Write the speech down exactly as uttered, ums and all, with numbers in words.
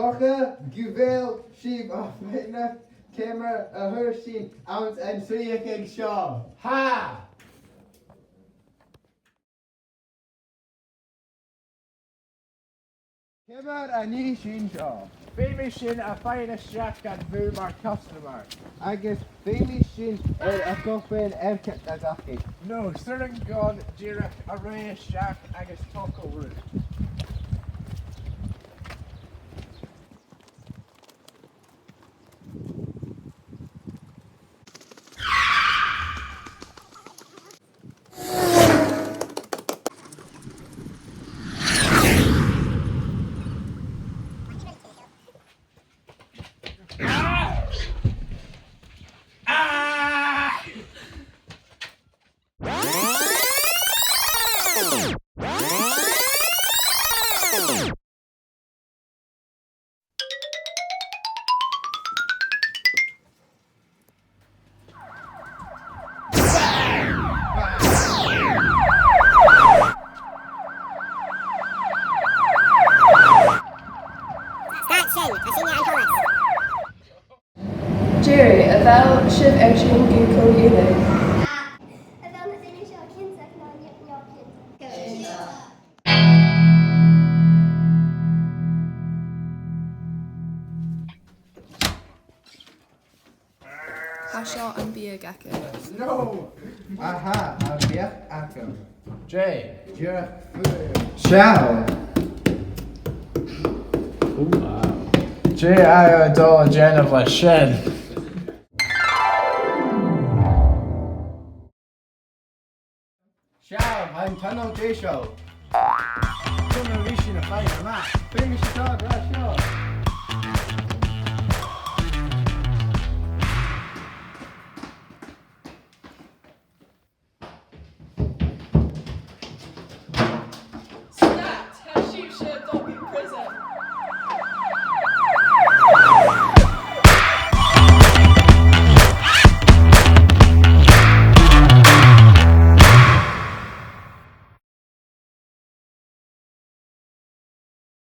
Ach, gu bheil sibh a' faighneachd ciamar a tha sinn anns an t-suidheachadh seo. Ha! Ciamar a nì sinn seo? Feumaidh sinn a' faighinn a-steach dhan bhùth mar customer. Agus feumaidh sinn a' cupa air a' chairt a dh'fhaicinn. No, 's urrainn dhomh dìreach a' ruith a-steach agus togail rud. Stad sin, tha sinne an t-solas. Jerry, a bheil sibh air tighinn gu còmhla rinn? A bheil na daoine seo cinnteach no neo-, neo-chinnteach? Tha seo am biadh agaibh. No! Aha, am biadh agam. Jay. Dìreach fuar. Seall. Ooh, wow. Dè tha thu a' dol a dhèanamh leis sin? Seall, tha an tunnel deiseil. Ciamar a bhios sinn a' faighinn a-mach? Feumaidh sinn seo, gu seo.